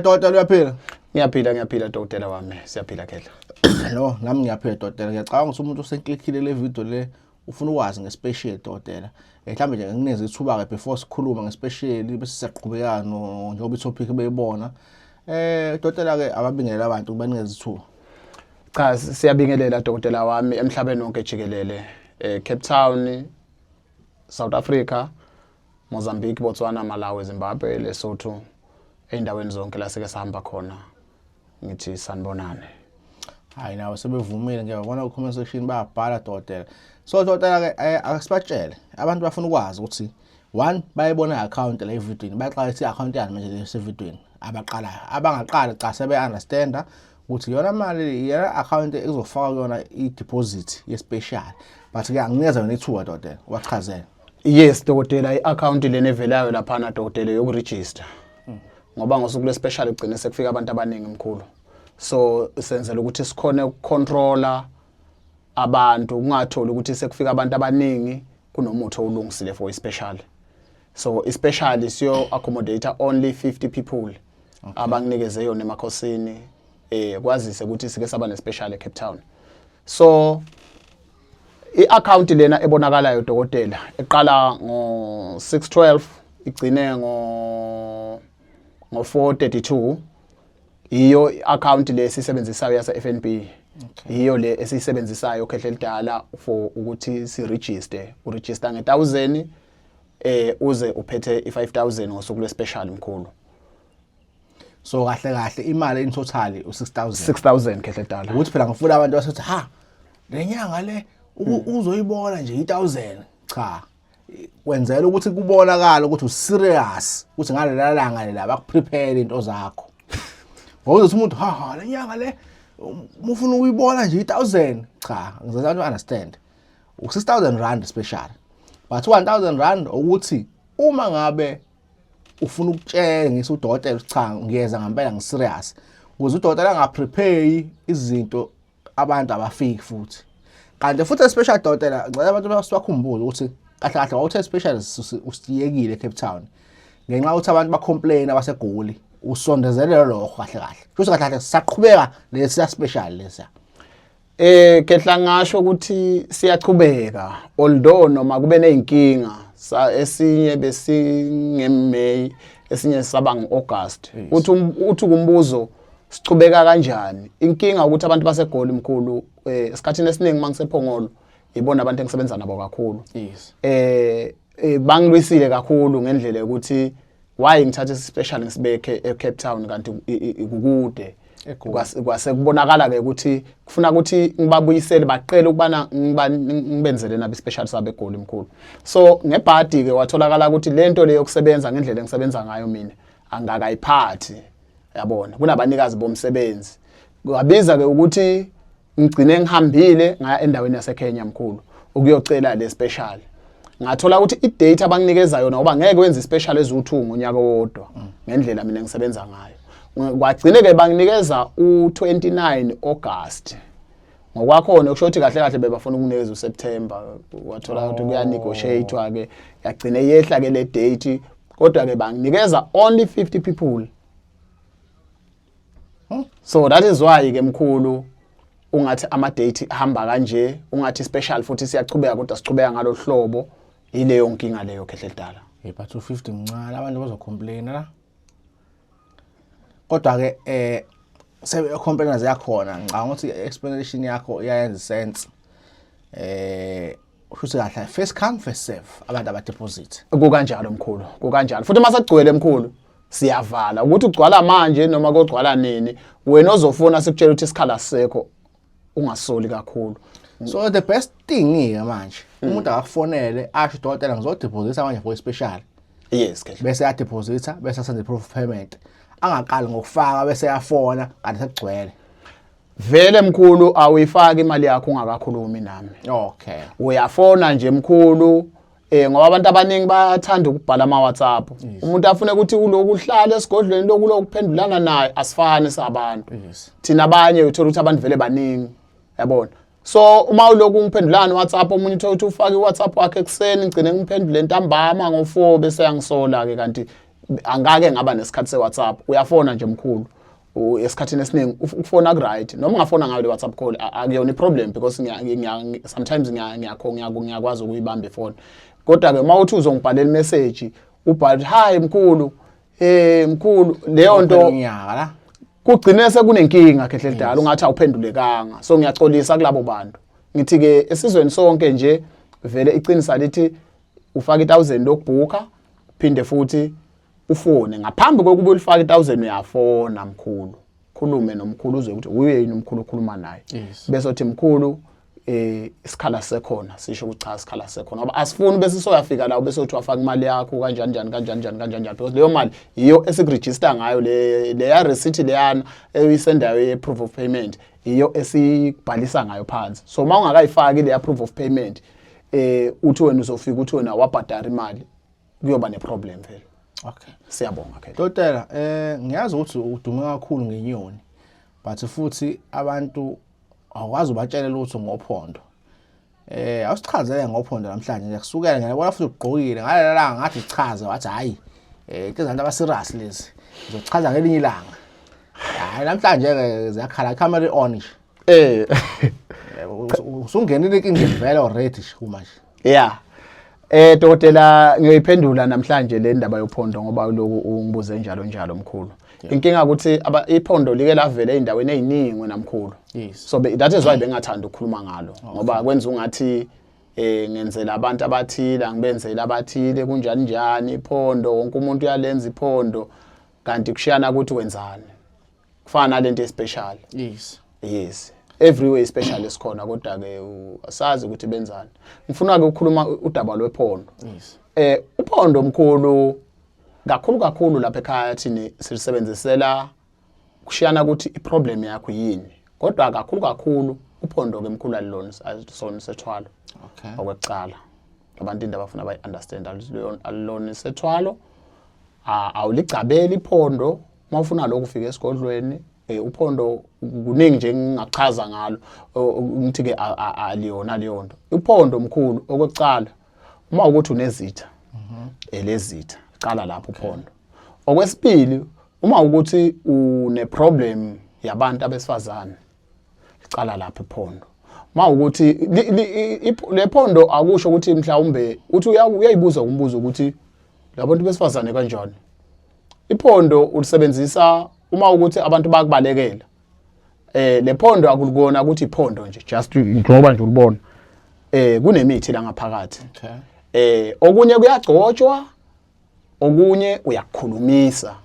Dokotela, uyaphila? Ngiyaphila, ngiyaphila dokotela wami, siyaphila khehla. No, nami ngiyaphila dokotela. Ngiyacabanga ukuthi umuntu oseklikhile le video le ufuna ukwazi ngespecial, dokotela. Mhlawumbe nje nginikeze ithuba ke before sikhuluma ngespecial, bese siyaqhubeka no njengoba itopic beyibona. Dokotela ke, ababingelela abantu, kubanikeze ithuba. Cha, siyabingelela dokotela wami emhlabeni wonke jikelele. Cape Town, South Africa, Mozambique, Botswana, Malawi, Zimbabwe, Lesotho, ey'ndaweni zonke la sike sahamba khona. Ngithi sanibonane. Hayi, nawe sebevumile, ngiyabona ku comment section bayabhala, dokotela. So dokotela ke, akasibatshele abantu bafuna ukwazi ukuthi one, bayibona i-account la evidweni, bayaqala ukuthi i-account yani manje le sevidweni, abaqalayo, abangaqali cha, sebe understanda ukuthi yona mali, yona account ezofaka kuyona i-deposit ye-special, but ke anginikeza yona ithuba, dokotela, ubachazele. Yes dokotela, i-account lena evelayo laphana dokotela yokuregister. Ngoba ngosuku lwespecial ugcine sekufika abantu abaningi mkhulu. So senzela ukuthi sikhone ukucontrola abantu, kungatholi ukuthi sekufika abantu abaningi kunomuthi owulungisile for ispecial. So ispecial siyo accommodate only 50 people abanginikeze yona emakhosini, kwazise ukuthi sike saba nespecial eCape Town. So i-account lena ebonakalayo dokotela eqala ngo 612 igcine ngo 432, iyo i-account le esisebenzisayo yase FNB. Iyo le esiyisebenzisayo khehle elidala for ukuthi si register, u register nge 1000 uze uphethe i5000 ngosuku lwespecial mkhulu. So kahle kahle imali in total u6000? 6000 khehle elidala. Ukuthi phela ngifuna abantu basethi, ha, le nyanga le uzoyibona nje i1000. Cha, kwenzela ukuthi kubonakala ukuthi userious, ukuthi ngalela langa lela bakuprepare into zakho, ngoba uzothi umuntu, ha ha, le nyanga le uma ufuna ukuyibona nje i1000. Cha, ngizama understand u6000 rand special, but R1000 ukuthi uma ngabe ufuna ukutshela ngise udokotela ukuthi cha, ngiyeza ngempela, ngiserious, ukuze udokotela angaprepare izinto, abantu abafiki futhi. Kanti futhi special, dokotela, ngicela abantu basibakhumbule ukuthi kahle kahle wawuthe special usiyekile eCape Town ngenxa yokuthi abantu bacomplain abaseGoli, usondezelelo lokho. Kahle kahle futhi kahle kahle sisaqhubeka lesiya special lesiya? Kehla, ngasho ukuthi siyachubeka, although noma kube nezinkinga sa esinye besingeMay, esinye saba ngoAugust. Uthi kumbuzo sichubeka kanjani, inkinga ukuthi abantu baseGoli mkhulu, esikhathini esiningi mangisephongolo ibona abantu engisebenza nabo kakhulu. Bangilwisile kakhulu ngendlela yokuthi why ngithathe special ngisibeke eCape Town kanti kukude. Kwase kubonakala ke ukuthi kufuna ukuthi ngibabuyisele, baqele ukubana ngibenzele nabo special sabe eGoli mkhulu. So ngebhadi ke watholakala ukuthi lento leyo yokusebenza ngendlela engisebenza ngayo mina angakayiphathi, yabona, kunabanikazi bomsebenzi. Kwabiza ke ukuthi ngigcine ngihambile ngaya endaweni yaseKenya mkhulu ukuyocela le special. Ngathola ukuthi i-date abanginikeza yona, ngoba ngeke wenze special eziwu2 ngonyaka owodwa ngendlela mina engisebenza ngayo, kwagcine ke banginikeza u29 August. Ngokwakhona kusho ukuthi kahle kahle bebafuna ukunikeza uSeptember. Wathola ukuthi kuyanegotiatewa ke, yagcine yehla ke le date, kodwa ke banginikeza only 50 people. So that is why ke mkhulu ungathi ama date ahamba kanje, ungathi special futhi siyachubeka, kodwa sichubeka ngalo hlobo. Ileyo nkinga leyo khehle lidala. Hey, but u50 mncane, abantu bazocomplain la. Kodwa ke sebe complainers yakhona, ngicabanga ukuthi explanation yakho iyayenza sense. Futhi kahle, first come first serve abantu abadeposit. Kukanjalo mkhulu, kukanjalo futhi. Mase kugcwele mkhulu siyavala. Ukuthi ugcwala manje noma kogcwala nini, wena ozofuna sikutshela ukuthi isikhala sisekho, ungasoli kakhulu. So the best thing ke manje, umuntu akakufonele asho, "Dokotela, ngizodeposita manje for special." Yes kehle. Bese yadeposita, bese asende proof of payment, angaqali ngokufaka bese yafona kanti sekugcwele. Vele mkhulu, awuyifaki imali yakho ungakakhulumi nami. Uyafona nje mkhulu, ngoba abantu abaningi bayathanda ukubhala ama WhatsApp. Umuntu afune ukuthi uloku uhlala esigodlweni lokhu lokuphendulana naye, asifani sabantu. Thina abanye uthola ukuthi abantu vele baningi, yabona. So uma uloku ungiphendulana WhatsApp, omunye uthola ukuthi ufake iWhatsApp wakhe ekuseni, ngigcine ngiphendule ntambama ngo4, bese yangisola ke kanti Angake ngaba nesikhathi se-WhatsApp. Uyafona nje mkhulu, esikhathini esiningi ukufona ku-right, noma ungafona ngayo le WhatsApp call, akuyona i-problem because sometimes ngiyakwazi ukuyibamba ifoni. Kodwa-ke uma uthi uzongibhalela imeseji, ubhale hi mkhulu, mkhulu, leyo nto unyaka la kugcine sekunenkinga, khehle lidala, ungathi awuphendulekanga. So ngiyaxolisa kulabo bantu. Ngithi ke esizweni sonke nje vele iqinisa lithi ufaka i1000 lokubhuka, phinde futhi ufone ngaphambi kokuba ulifake i1000. Uyafona mkhulu, khulume nomkhulu, uzwe ukuthi uye yini umkhulu okhuluma naye. Bese uthi mkhulu, isikhala sekhona, sisho ukuthi cha, isikhala sekhona, ngoba asifuni bese soyafika la bese uthi wafaka imali yakho kanjani njani kanjani njani kanjani njani, because leyo mali yiyo esikuregister ngayo. Le leya receipt leyana eyisendayo ye proof of payment iyo esibhalisa ngayo phansi. So uma ungakayifaki leya proof of payment, uthi wena uzofika uthi wena wabhadara imali, kuyoba neproblem vele. Siyabonga ke. Dokotela, ngiyazi ukuthi udume kakhulu ngenyoni, but futhi abantu awukwazi ubatshele lutho ngophondo. Awusichazele ngophondo namhlanje nje kusukela, ngiyabona futhi ugqokile ngalela ngathi chaza, wathi hayi, into zabantu abaserious lezi, ngizochaza ngelinye ilanga. Hayi, namhlanje ke ziyakhala, camera on nje. Usungenile inkingeni vele already nje kumanje. Yeah. Dokotela, ngiyoyiphendula namhlanje le ndaba yophondo ngoba lokhu ungibuze njalo njalo mkhulu. Inkinga ukuthi iphondo like lavela ey'ndaweni ey'ningi wena mkhulu. So that is why bengathanda ukukhuluma ngalo ngoba kwenza ungathi ngenzela abantu abathile, angibenzela abathile, kunjani njani iphondo, wonke umuntu uyalenza iphondo, kanti kushiyana ukuthi wenzani. Kufana nalento especial. Yes. Everywhere special esikhona, kodwa ke asazi ukuthi benzani. Ngifuna ke ukukhuluma udaba lwephondo. Uphondo mkhulu, kakhulu kakhulu lapha ekhaya thini silisebenzisela kushiyana ukuthi iproblem yakho yini. Kodwa kakhulu kakhulu uphondo ke mkhulu alilona sona sethwalo. Okwekucala. Abantu into abafuna bayi understand, alilona isethwalo. Awuligcabeli iphondo mawufuna lokhu, ufika esigodlweni. Uphondo kuningi nje ngingachaza ngalo, ngithi ke aliyona leyo nto. Uphondo mkhulu, okwekucala uma ukuthi unezitha, elezitha qala lapho uphondo. Okwesibili, uma ukuthi une problem yabantu abesifazane, cala lapho iphondo. Uma ukuthi le phondo, akusho ukuthi mhlawumbe uthi uyayibuza umbuzo ukuthi labantu besifazane kanjani. Iphondo ulisebenzisa uma ukuthi abantu bakubalekela. Le phondo akulikona ukuthi iphondo nje just njengoba nje ulibona, kunemithi la ngaphakathi. Okunye kuyagcotshwa, okunye uyakukhulumisa,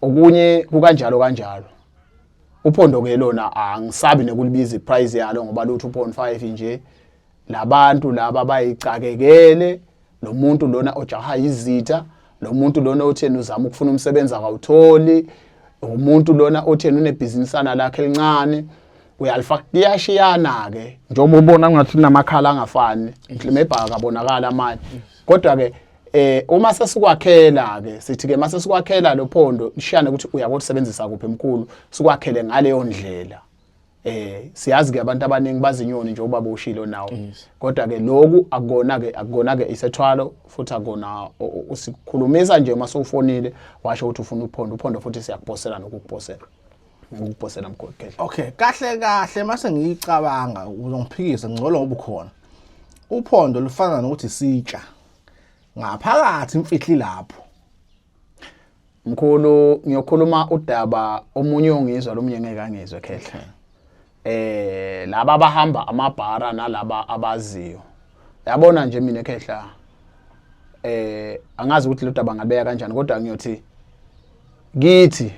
okunye kukanjalo kanjalo. Uphondo ke lona angisabi nekulibiza iprice yalo ngoba lu 2.5 nje. Labantu laba bayicakekele, lo muntu lona ojaha izitha, lo muntu lona otheni uzama ukufuna umsebenzi akawutholi, umuntu lona otheni unebhizinisana lakhe elincane, uyalifaka. Liyashiyana ke njengoba ubona ngathi kunamakhala angafani, maybe akabonakala amanye, kodwa ke uma sesikwakhela ke sithi ke mase sikwakhela lo phondo lishiyane ukuthi uyakolisebenzisa kuphi mkhulu, sikwakhele ngaleyo ndlela. Siyazi ke abantu abaningi bazinyoni njengoba boshilo nawo, kodwa ke lokhu akukona ke isethwalo, futhi akona usikhulumisa nje uma sowufonile washo ukuthi ufuna uphondo, uphondo futhi siyakuposela nokukuposela ukuposela mkhulu Khehla. Okay, kahle kahle mase ngiyicabanga, uzongiphikisa ngcono ngoba ukhona. Uphondo lufana nokuthi sitsha. Ngaphakathi imfihli lapho. Mkhulu, ngiyokhuluma udaba omunye ongizwa lomunye ngeke angizwe, Khehla. Laba abahamba amabhara nalaba abaziyo. Yabona nje mina Khehla, angazi ukuthi lo daba ngabeka kanjani, kodwa ngiyothi kithi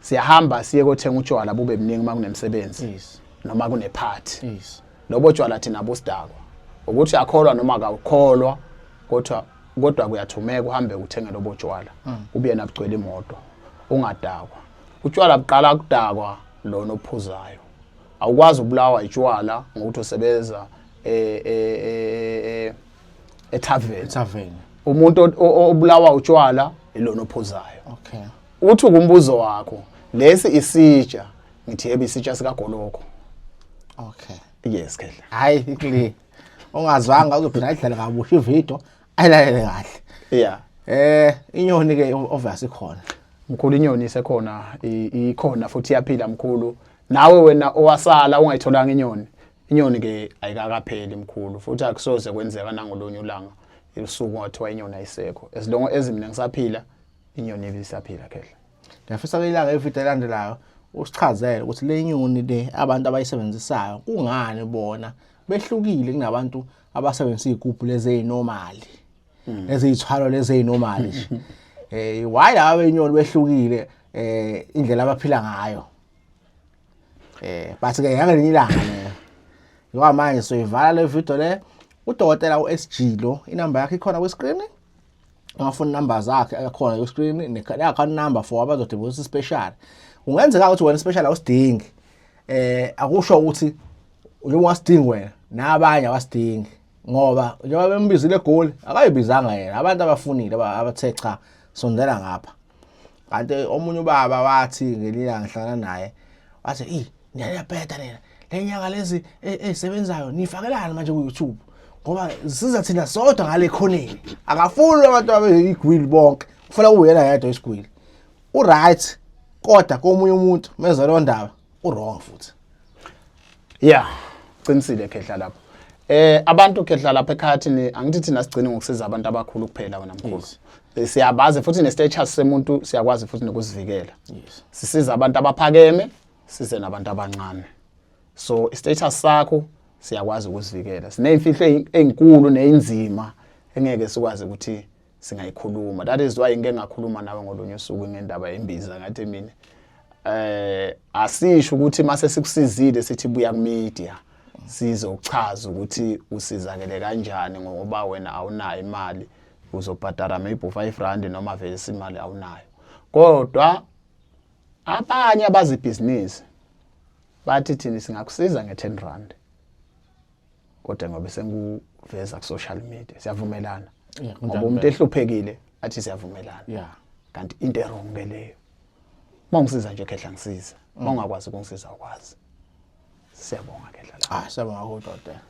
siyahamba siye kothenga utshwala bube buningi uma kunemsebenzi noma kunephathi. Lobo tshwala thina busidakwa ukuthi akholwa noma akawukholwa, kodwa kuyathumeka uhambe uthenge lobo tshwala, ubuye nabugcwele imoto, ungadakwa. Utshwala buqala kudakwa lona ophuzayo. Awukwazi ubulawa itshwala ngokuthi usebenza etavern. Tavern. Umuntu obulawa utshwala ilona ophuzayo. Uthi kumbuzo wakho, lesi isitsha, ngithi yebo, isitsha sikagoloko. Yes Khehla. Hayi, clear. Ongazwanga uzophinda ayidlale kabusha ivideo, ayilalele kahle. Inyoni ke obvious ikhona. Mkhulu, inyoni isekhona, ikhona futhi iyaphila, mkhulu. Nawe wena owasala ungayitholanga inyoni, inyoni ke ayikakapheli, mkhulu, futhi akusoze kwenzeka nangolunye ulanga usuku ngathiwa inyoni ayisekho. As long as mina ngisaphila, inyoni ibisaphila, khehla. Ngiyafisa ke ilanga evideo elandelayo usichazele ukuthi le nyoni le abantu abayisebenzisayo kungani bona behlukile kunabantu abasebenzisa izigubhu lezi ezinormal. Eziyithwalo lezi ezinormal nje. Why laba benyoni behlukile indlela abaphila ngayo? But ke yangelinye ilanga le. Ngoba manje soyivala le video le, udokotela uSG lo, inamba yakhe ikhona ku screen. Ungafuna number zakhe akhona ku screen ne account number for abazodeposit special. Kungenzeka ukuthi wena special awusidingi. Akusho ukuthi njengoba ungasidingi wena nabanye abasidingi, ngoba njengoba bembizile eGoli akayibizanga yena, abantu abafunile abathe cha, sondela ngapha. Kanti omunye ubaba wathi ngelinye ilanga ngihlangana naye, wathi, "Ey, niyabheda nina, le nyanga lezi ezisebenzayo nifakelani manje ku YouTube, ngoba siza thina sodwa ngale khoneni." Akafuni abantu abe igwili bonke, ufuna kuyena yedwa isigwili. U-right, kodwa komunye umuntu meza lo ndaba u-wrong futhi. Yeah, qinisile, khehla, lapho. Abantu, khehla, lapha ekhaya thini, angithi thina sigcine ngokusiza abantu abakhulu kuphela, wena mkhulu. Siyabazi futhi ne-status semuntu, siyakwazi futhi nokuzivikela. Sisiza abantu abaphakeme, size nabantu abancane. So i-status sakho siyakwazi ukuzivikela. Sineyimfihlo ezinkulu neyinzima engeke sikwazi ukuthi singayikhuluma. That is why ngike ngakhuluma nawe ngolunye usuku ngendaba yembiza, ngathi mina asisho ukuthi mase sikusizile sithi buya ku media sizochaza ukuthi usizakele kanjani, ngoba wena awunayo imali, uzobhadara maybe u5 rand noma vele imali awunayo. Kodwa abanye abazibhizinisi bathi thina singakusiza nge10 rand, kodwa ngoba sengikuveza ku social media, siyavumelana. Kunjalo Ngoba umuntu impela. ehluphekile athi siyavumelana, kanti into e-wrong ke leyo. Uma ungisiza nje, khehla, ngisiza. Uma ungakwazi ukungisiza, ukwazi. Siyabonga, khehla, la. Ah, siyabonga kakhulu, dokotela.